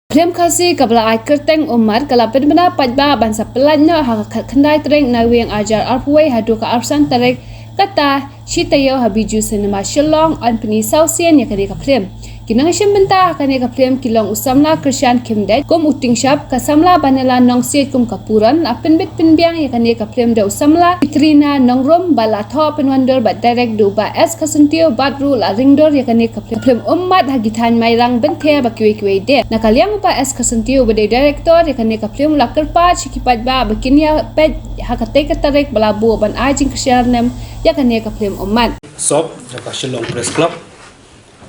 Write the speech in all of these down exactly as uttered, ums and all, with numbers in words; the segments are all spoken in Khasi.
Film Khasi kaba la ai kyrteng Ummat ka la pynbna paidbah ban sa pyllait noh ha ka khatkhyndai tarik Naiwieng arhajar arphew wei haduh ka arphew san tarik, kata shi taïew ha Bijou Cinema Shillong, yn pyni saw sien ïa kane ka film. Ki nongshim bynta ha kane ka film ki long u samla Krishan Khymdeit kum u Tingshap, ka samla Vanilla Nongsiej kum ka Puran, la pynbit pynbiang ïa kane ka film da u samla Katrina Nongrum, ba la thoh pynwandur bad direct da u Bah S Kharsyntiew, bad ruh la ringdur ïa kane ka film Ummat ha ki thaiñ Mairang, Bynthei bad kiwei kiwei de. Na ka liang u Bah S Kharsyntiew uba dei director ïa kane ka film u la kyrpad sha ki paidbah ba kin ïa peit ha katei ka tarik ba la buh ban ai jingkyrshan ïa kane ka film Ummat. Sop jong ka Shillong Press Club.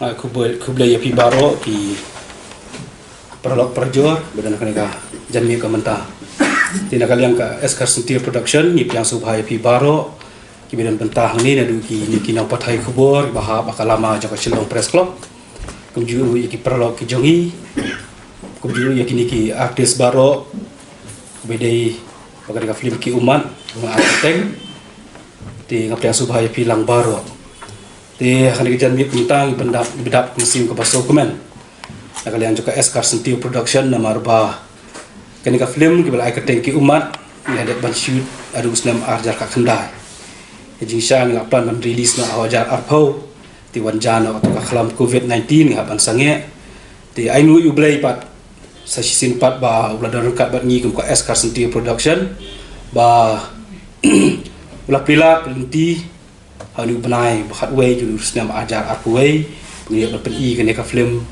Nga khublei, khublei ïa phi baroh ki paralok parajor ba don ha kane ka janmiet ka mynta. Te na ka liang ka S Kharsyntiew Production ngi pdiang sngewbha ïa phi baroh kiba don bynta hangne, naduh kine ki nongpathai khubor ba hap ha ka lama jong ka Shillong Press Club, kumjuh ruh ïa ki paralok ki jong ngi, kumjuh ruh ïa kine ki artist baroh ba dei ba ka dei ka film ki Ummat, nga acting. Te nga pdiang sngewbha ïa phi lang baroh. Te ha kane ka janmiet mynta ngi pyndap, ngi pyndap ka mynsiem kaba sngewkmen na ka liang jong ka S Kharsyntiew Production, namar ba kane ka film kiba la ai kyrteng ki Ummat ngi la dep ban shoot haduh u snem arhajar khatkhyndai. Ka jingshisha ngi la plan ban release noh ha arhajar arphew, te wan jan noh ka khlam covid nineteen ngi hap ban sangeh. Te ainguh ïa U Blei pat, sa shisien pat ba u la don ryngkat bad ngi kum ka S Kharsyntiew Production, ba u la plie lad plie lynti ha une u bnai ba khatwei jong une u snem arhajar arphew wei, ba ngi ïoh ban pyni kane ka film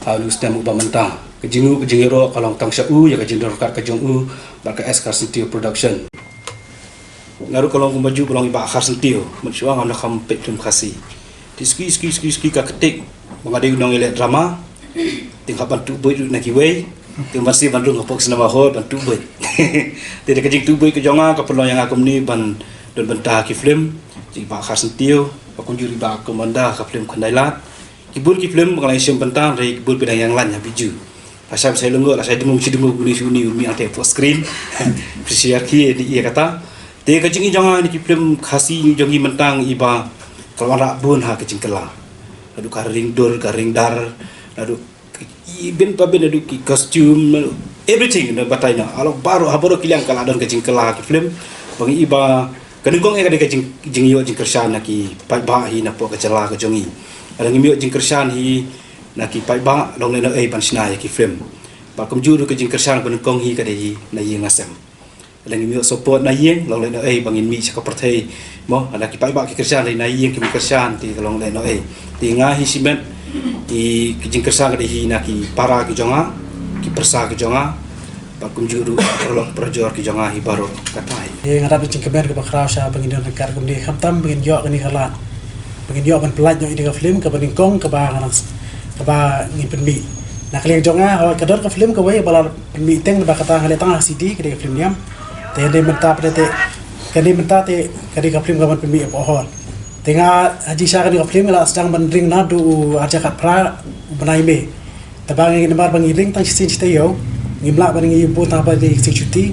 ha une u snem uba mynta. Ka jingnguh ka jingïaroh ka long tang sha u, ïa ka jingdon ryngkat ka jong u bad ka S Kharsyntiew Production. Nga ruh ka long kumba ju ba long i Bah Kharsyntiew, mynshuwa ngam da kham peit film Khasi. Te suki suki suki suki ka ktik ba nga dei u nongïaleh drama. Te nga hap ban tuh buit ruh na kiwei. Te ban sngewbha ban rung hapoh cinema hall ban tuh buit. Te da ka jingtuh buit ka jong nga ka pynlong ïa nga kumne ban don bynta ha ki film jong i Bah Kharsyntiew, ba kumjuh ruh i Bah Commander ha ka film Khyndai Lad. Ki bun ki film ba nga la ïashim bynta, hynrei ki bun ki dang ïeng lain ha Bijou. Lashai ba shai lyngngoh, lashai dngong shi dngong, une shi une un mih hangtei hapoh screen. Phi sngewthuh ïa kata. Te ka jingim jong nga ïa ki film Khasi jong ngi mynta, iba ka la wanrah bun ha ka jingkylla. Naduh ka ring dur, ka ring dar, naduh i bin pa bin, naduh ki costume, everything na batai na. Alo baroh, ha baroh ki liang ka la don ka jingkylla ki film. Ba ngi, iba ka nyngkong eh ka dei ka jing, jingïoh jingkyrshan na ki paidbah hi napoh ka jylla ka jong ngi. Lada ngim ïoh jingkyrshan hi na ki paidbah, long lehnohei ban shna ïa ki film. Bad kumjuh ruh ka jingkyrshan ba nyngkong hi ka dei hi na ïing na sem. Lada ngim ïoh support na ïing, long lehnohei ba ngin mih sha ka pyrthei. Mo, lada ki paidbah ki kyrshan, lada na ïing kim kyrshan, te ka long lehnohei. Te nga hi shimet, i, ki jingkyrshan ka dei hi na ki para ki jong nga, ki pyrsa ki jong nga, bad kumjuh ruh paralok parajor ki jong nga hi baroh, kata hi. Te nga dap da ka jingkmen kaba khraw sha ba ngin don ryngkat kumne, khamtam ba ngin ïoh kane ka lad, ba ngin ïoh ban pyllait noh ïa ka film kaba nyngkong kaba nga nang s-, kaba ngin pynmih. Na ka liang jong nga, hooid ka don ka film kawei ba la pynmih teng, ba kata nga leh tang ha CD, ka dei ka film Niam. Te hynrei mynta pat te, ka dei mynta te ka dei ka film kaban pynmih hapoh hall. Te nga, ha jingshisha kane ka film nga la sdang ban ring naduh u arhajar khatphra u bnai May. Te ba ngi, namar ba ngi ring tang shisien shi taïew, ngim lah ban ngi bun tang ba dei shisien shuti.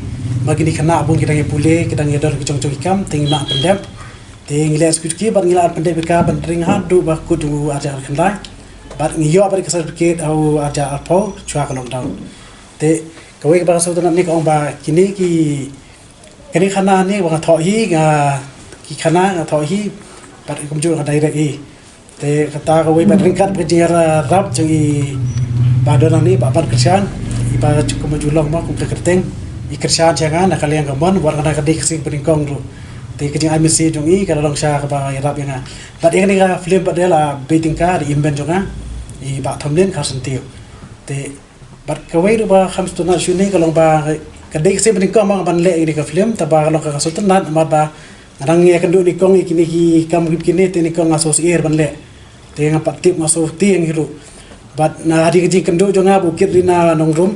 Ba kine ki khynnah bun ki dang ïa pule, ki dang ïa don ki jong jong ki kam, te ngim lah pyndep. Te ngi leh shuki shuki bad ngi lah pyndep ïa ka ban ring haduh ba kut u arhajar khatkhyndai. Bad ngi ïoh bad ka certificate ha u arhajar arphew shuwa ka lockdown. Te kawei kaba nga sngewtynnat ne ka ong ba kine ki, kane ka khana ne ba nga thoh hi, nga, ki khana nga thoh hi, bad kumjuh nga direct hi. Te kata kawei bad ryngkat ka jingïarap jong i Bah Don hangne, Bah Ban Kyrshan, iba kumba ju long mo kum ka kyrteng, i kyrshan sha nga na ka liang ka mon, wat nga na ka dei ka seng banyngkong ruh. Te ka jingai mynsiem jong i ka la long sha kaba ïarap ïa nga. Bad ïa kane ka film pat de la beit tyngka da i hynmen jong nga, i Bah Thomlin Kharsyntiew. Te bad kawei ruh ba kham sngewtynnat shuh ne ka long ba ka dei ka seng banyngkong mo nga ban leh ïa kane ka film, te ba ka long ka sngewtynnat namar ba nga dang ïakynduh nyngkong ïa kine ki kam kine, te nyngkong nga sngewsyier ban leh. Te nga pat tip nga sngewtieng hi ruh. Bad na hadien ka jingkynduh jong nga bad u Katrina Nongrum,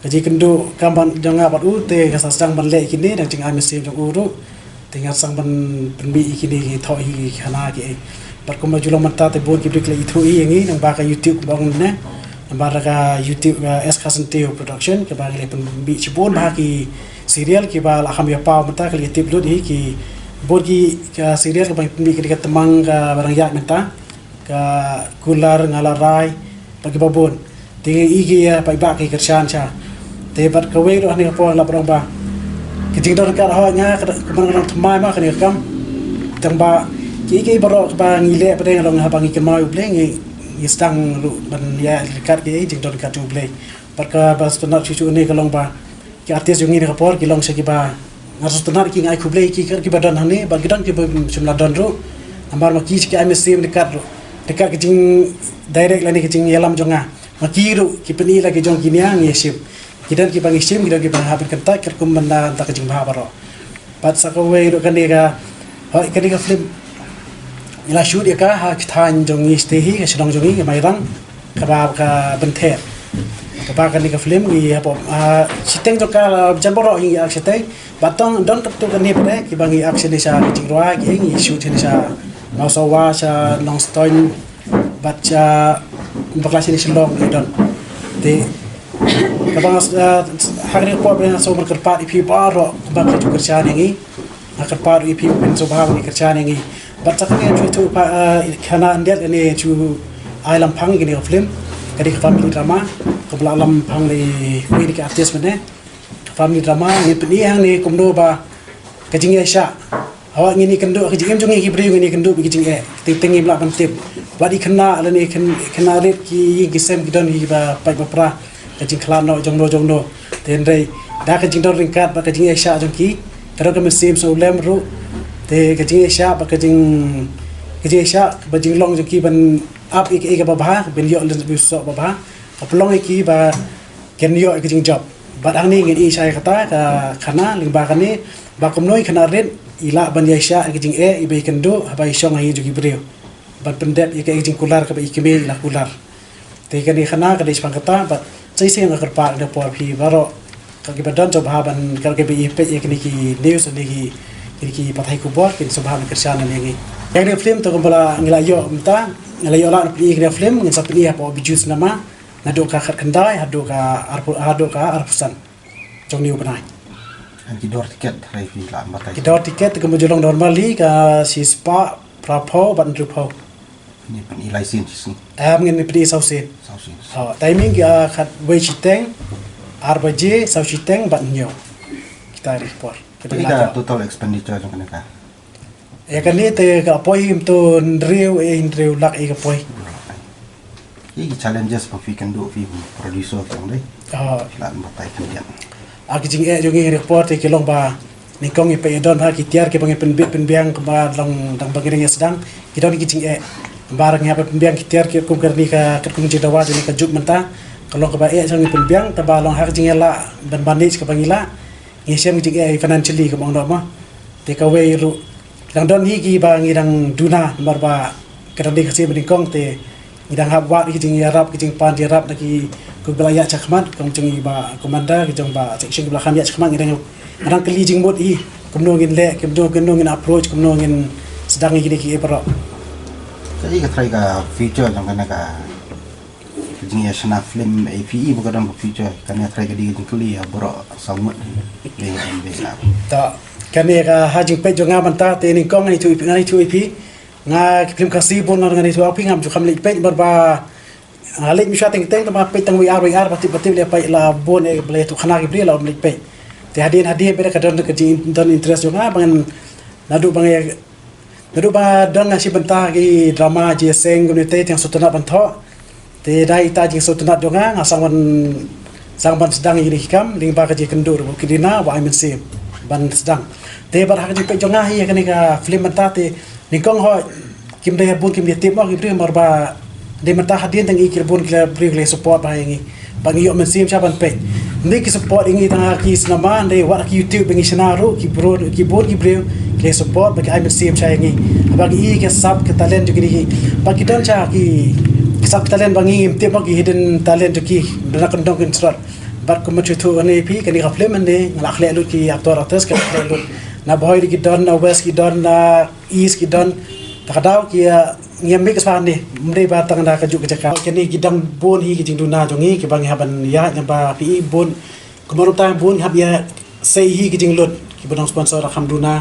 ka jingkynduh kam bad jong nga bad u, te nga sdang ban leh ïa kine da ka jingai mynsiem jong u ruh. Te nga sdang ban pynmih ïa kine, ki thoh hi ki khana ki ei. Bad kumba ju long mynta te bun ki briew ki la ithuh ïa ngi lyngba ka YouTube ba ong ne. Lyngba ka YouTube, uh, S Kharsyntiew Production, kaba ngi la pynmih shibun bha ki serial kiba la kham ïa paw mynta, ki la tip lut hi, ki bun ki, ka serial kaba ngi pynmih, ka dei ka Tmang kaba dang ïaid mynta, ka Kular Nga La Rai, bad kiba bun. Te i ki ïa paidbah ki kyrshan sha. Te bad kawei ruh ha kane ka por la ba ong ba ka jingdon ryngkat, hooid, nga ka, ka man ka dang thymmai ma kane ka kam. Tang ba ki, ki baroh kaba ngi leh pat de nga long haba ngi kynmaw ïa U Blei, ngi, ngi sdang ruh ban ïa ryngkat ki jingdon ryngkat jong U Blei. Bad kaba sngewtynnat shuh shuh ne ka long ba ki artist jong ngi na ka por ki long sha kiba, nga sngewtynnat, ki, nga ai khublei ïa ki, kiba don hangne, bad ki don kiba shym la don ruh. Namar ma ki sha ki ai mynsiem ryngkat ruh, ryngkat ka jingdirect lane ka jingïalam jong nga. Ma ki ruh ki pyni la ki jong ki nia, ngi shim. Ki don kiba ngi shim, ki don kiba hap ban kyntait katkum mynta, mynta ka jingbha baroh. Bad sa kawei ruh kane ka, hooid, kane ka film ngi la shoot ïa ka ha ki thaiñ jong ngi shatei hi, ka shnong jong ngi ka Mairang, kaba ka Byntheh. Kaba kane ka film ngi hapoh, ah, shiteng jong ka la jan baroh hi ngi ak shatei. Bad tang don katto katne pat de kiba ngi ak shane sha Jingrwai, ki ngi shoot shane sha Mawsawa, sha Nongstoiñ, bad sha bakla shane Shillong ngi don. Te kaba nga, ah, ha kane ka por ba nga sngewbha ban kyrpad ïa phi baroh, kaba phi ju kyrshan ïa ngi. Nga kyrpad ïa phi, phin sngewbha ban kyrshan ïa ngi. Bad sa kane shu, shu, ah, khana khyndiat ne shu ai lam phang ïa kane ka film. Ka dei ka family drama kaba la lam phang da iwei na ki artist mynne. Ka family drama, ngin pyni hangne kumno ba ka jingïaishah. Haba ngin ïakynduh, ka jingim jong ngi ki briew ngin ïakynduh bad ki jingeh. Teng teng ngim lah ban tip. Bad i khynnah lane i khyn-, i khynnah rit, ki ïing ki sem ki don kiba pait ba pra. Ka jingkhlad noh jongno jongno. Te hynrei da ka jingdon ryngkat bad ka jingïaishah jong ki, ka don ka mynsiem sngewlem ruh. Te ka jingïaishah bad ka jing, ka jingïaishah bad jinglong jong ki ban ap ïa kaei kaba bha, ban ïoh lynti soh ba bha, ka pynlong ïa ki ba kin ïoh ïa ka jingjop. Bad hangne ngin ïohi shai kata ka khana lyngba kane ba kumno i khynnah rit i lah ban ïaishah ïa ka jingeh, iba ïakynduh haba i shong ha ïing jong ki briew, ban pyndep ïa ka jingkular kaba i kmie i la kular. Te kane ka khana ka dei shaphang kata, bad sa shisien nga kyrpad ïa phi baroh, ka kiba don sngewbha ban, ka kiba ïa peit ïa kine ki news ne ki, kine ki pathai khubor, kin sngewbha ban kyrshan ïa ngi. Ïa kane ka film to kumba la ngi la ïoh mynta, ngi la ïoh lah ban pyni ïa kane ka film, ngin sa pyni hapoh Bijou Cinema naduh ka khatkhyndai haduh ka arphew, haduh ka arphew san jong une u bnai. Ki dor tiket hynrei phi lah ban batai? Ki dor tiket kumba ju long normally ka shispah phraphew bad hynriewphew. Ngin pyni lai sien shi sngi? Em, ngin pyni saw sien. Saw sien. Ha, timing ka khatwei shiteng, ar baje, saw shiteng bad hynñiew. Kita ri por. Kita. Phi ka total expenditure jong kane ka? Ïa kane te ka poi mynta hynriew, eh, hynriew lak eh ka poi. Ki challenges ba phi kynduh, phi producer jong dei. Ha. Lah ban batai khyndiat. Ah, ki jingeh jong ngi ha kane ka por te ki long ba nyngkong ngi peit don ha ki tiar kiba ngi pynbit pynbiang kumba long dang ba ngi dang ïa sdang, ki don ki jingeh. Namar ngi hap ban pynbiang ki tiar ki kum kane ka, kum jingdawa jong kane ka juk mynta. Ka long kaba eh shuh ngi pynbiang, tangba long ha ka jingïalah ban manage kaba ngi lah, ngi shem ki jingeh financially kaba ong noh mo. Te kawei ruh, dang don hi kiba ngi dang duna namar ba ka dang dei ka sien ba nyngkong te ngi dang hap wad ki jingïarap, ki jingpan jingïarap na ki, kiba la ïaid shakhmat, kum jong i Bah Commander, ki jong Bah Section kiba la kham ïaid shakhmat, ngi dang, ngi dang kylli jingmut hi kumno ngin leh, kumno, kumno ngin approach, kumno ngin sdang ïa kine kiei baroh. Kaei ka trai ka future jong kane ka jingïashna film, eh, phi i ba ka don ka future, kane ka trai ka dei ka jingkylli ïa baroh saw ngut. Dei, dei, dei. Ta kane ka ha jingpeit jong nga mynta te nyngkong ngan ïathuh, ngan ïathuh ïa phi. Nga ki film Khasi bun nga ngan ïathuh ïa phi, ngam ju kham leit peit namar ba nga leit mynshuwa teng teng, tangba peit tang wei ar wei ar, ba tip ba tip leh peit la bun eh ba la ïathuh khana ki briew la ym leit peit. Te hadien hadien bad ka don ka jingdon interest jong nga ba ngan naduh ba nga Naduh ba don nga shim bynta ki drama Jingïaseng kumne te, te nga sngewtynnat ban thoh. Te da ita jingsngewtynnat jong nga, nga sdang ban, sdang ban sdang ïa kine ki kam lyngba ka jingkynduh ruh ki dina ba ai mynsiem ban sdang. Te bad ha ka jingpeit jong nga hi ïa kane ka film mynta te nyngkong hooid kim dei bun kim ïatip mo ki briew namar ba dei mynta hadien tang i ki bun ki la briew ki la support bha ïa ngi. Ba ngi ïoh mynsiem sha ban peit. Ym dei ki support ïa ngi tang ha ki cinema, ym dei wat ha ki YouTube ba ngi shna ruh, ki bro, ki bun ki briew ki la support ba ki ai mynsiem sha ïa ngi. Ba ngi i ka sap ka talent jong kine ki. Ba ki don sha ki sap ka talent ba ngi ngim tip mo ki hidden talent jong ki. Dang kyndong kynshrot. Bad kumba shu ïathuh ïa phi, kane ka film mynne nga la khleh lut ki actor actress, ka la khleh lut. Na Bhoi ki don, na West ki don, na East ki don, ta ka daw ki, ah, ngi ïa mih ka sha ne, ym dei ba tang da kajuh ka jaka. Kine ki dang bun hi ki jingduna jong ngi kiba ngi hap ban ïaid, naba phi i bun, kumba ruh ta bun hap ïa sei hi ki jinglut, kiba dang sponsor ruh kham duna,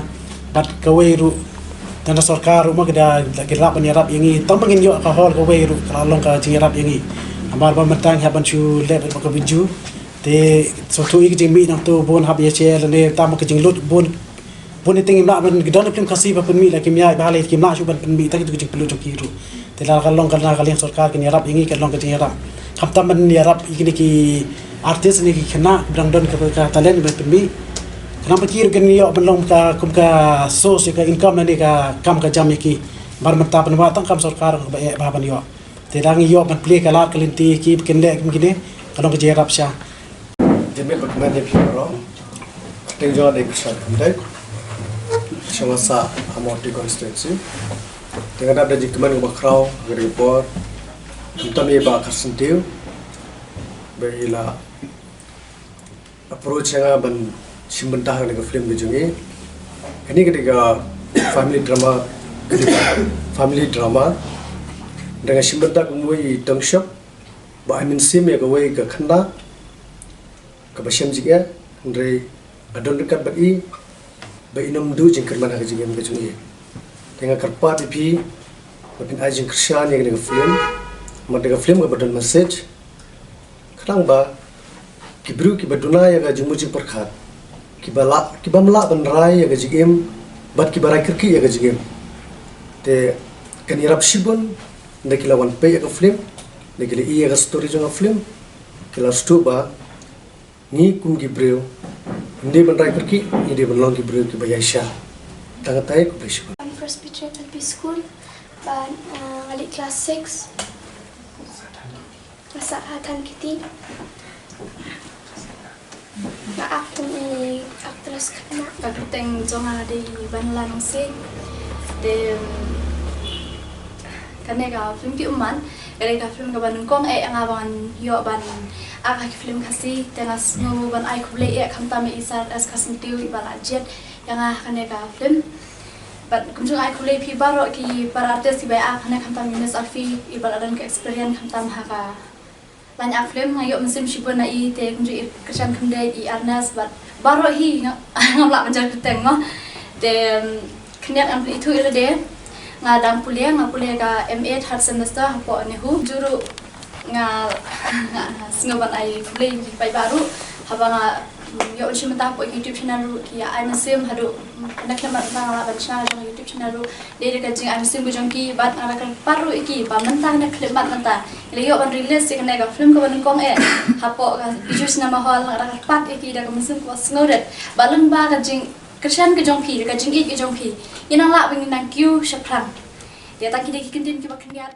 bad kawei ruh, tang da sorkar ruh mo ki da, ki rap ban ïarap ïa ngi, tang ba ngin ïoh ka hall kawei ruh, ka la long ka jingïarap ïa ngi. Namar ba mynta ngi hap ban shu leh bad ka video. Te sngewthuh ïa ka jingmih nangta bun hap ïa share lane tam ka jinglut bun. Bun ïa teng im lah ban don ka film Khasi ba pynmih la kim ïa ba le kim lah shu ban pynmih ta ki jingpynlut jong ki ruh. Te la ka long ka na ka liang sorkar kin ïarap ïa ngi ka long ka jingïarap. Khamtam ban ïarap ïa kine ki artist ne ki khynnah ba dang don ka, ka talent ban pynmih. Khnang ba ki ruh kin ïoh ban long ka kum ka source ka income ne ka kam ka jam ïa ki. Bar mynta ban wad tang kam sorkar ba eh ba ban ïoh. Te dang ïoh ban plie ka lad ka lynti ki ba kin leh kum kine ka long ka jingïarap sha. Jemit ba kmen ïa phi baroh. Kyrteng jong nga dei Krishan Khamdei. Shong ha Sah Amoti constituency. Te nga dap da jingkmen kaba khraw ha kane ka por. Khamtam ïa i Bah Kharsyntiew ba i la approach ïa nga ban shim bynta ha kane ka film ka jong i. Kane ka dei ka family drama, ka dei ka family drama. Da nga shim bynta kum uwei i tongshop ba ai mynsiem ïa kawei ka khynnah kaba shem jingeh, hynrei nga don ryngkat bad i ba i nym duh jingkyrmen ha ka jingim ka jong i. Te nga kyrpad ïa phi ba phin ai jingkyrshan ïa kane ka film. Namar kane ka film kaba don message. Khnang ba ki briew kiba duna ïa ka jingmut jingpyrkhat, kiba lah, kibym lah ban rai ïa ka jingim bad kiba rai kyrkieh ïa ka jingim. Te kan ïarap shibun da ki la wan peit ïa ka film, da ki la i ïa ka story jong ka film, ki la sngewthuh ba ngi kum ki briew ngim dei ban rai kyrkieh, ngi dei ban long ki briew kiba ïaishah. Tang katei, khublei shibun. One Presbyterian L P School, ba, uh, nga leit class six. Nga sah ha Thankiti. Nga act kum i actress khynnah. Ka kyrteng jong nga dei Vanla Nongsiej. Te, um, kane ka film Ki Ummat ka dei ka film kaba nyngkong eh ïa nga ban ïoh ban act ha ki film Khasi. Te nga sngew ban ai khublei eh khamtam ïa i Sir S Kharsyntiew iba la jied ïa nga ha kane ka film. Bad kumjuh ai khublei phi baroh ki para artist kiba ïa act ha kane, khamtam i Miss Alfi iba la don ka experience khamtam ha ka line act film. Nga ïoh mynsiem shibun na i, te kumjuh i Krishan Khamdei, i Ernest bad baroh hi nga, ngam lah ban jar kyrteng mo. Te, um, khyndiat ngan pyni ïa lade. Nga dang pule, nga pule ka M A third semester hapoh NEHU. Kumjuh ruh nga, nga sngew ban ai khublei ïa ki paidbah ruh haba nga ïoh ban shim bynta hapoh YouTube channel ruh, ki ïa ai mynsiem haduh, mm, na khlem bad nga lah ban shna ha jong YouTube channel ruh. Dei da ka jingai mynsiem ka jong ki bad nga da kyrpad ruh ïa ki ba mynta na khlem bad mynta ngi la ïoh ban release ïa kane ka film kaba nyngkong eh hapoh ka Bijou Cinema Hall. Nga da kyrpad ïa ki da ka mynsiem kaba sngewrit ba lyngba ka jingkyrshan ka jong phi, da ka jingïeit ka jong phi, ngin nang lah ba ngin nang kiew shaphrang. Te tang ki dei ki kyntien kiba khyndiat.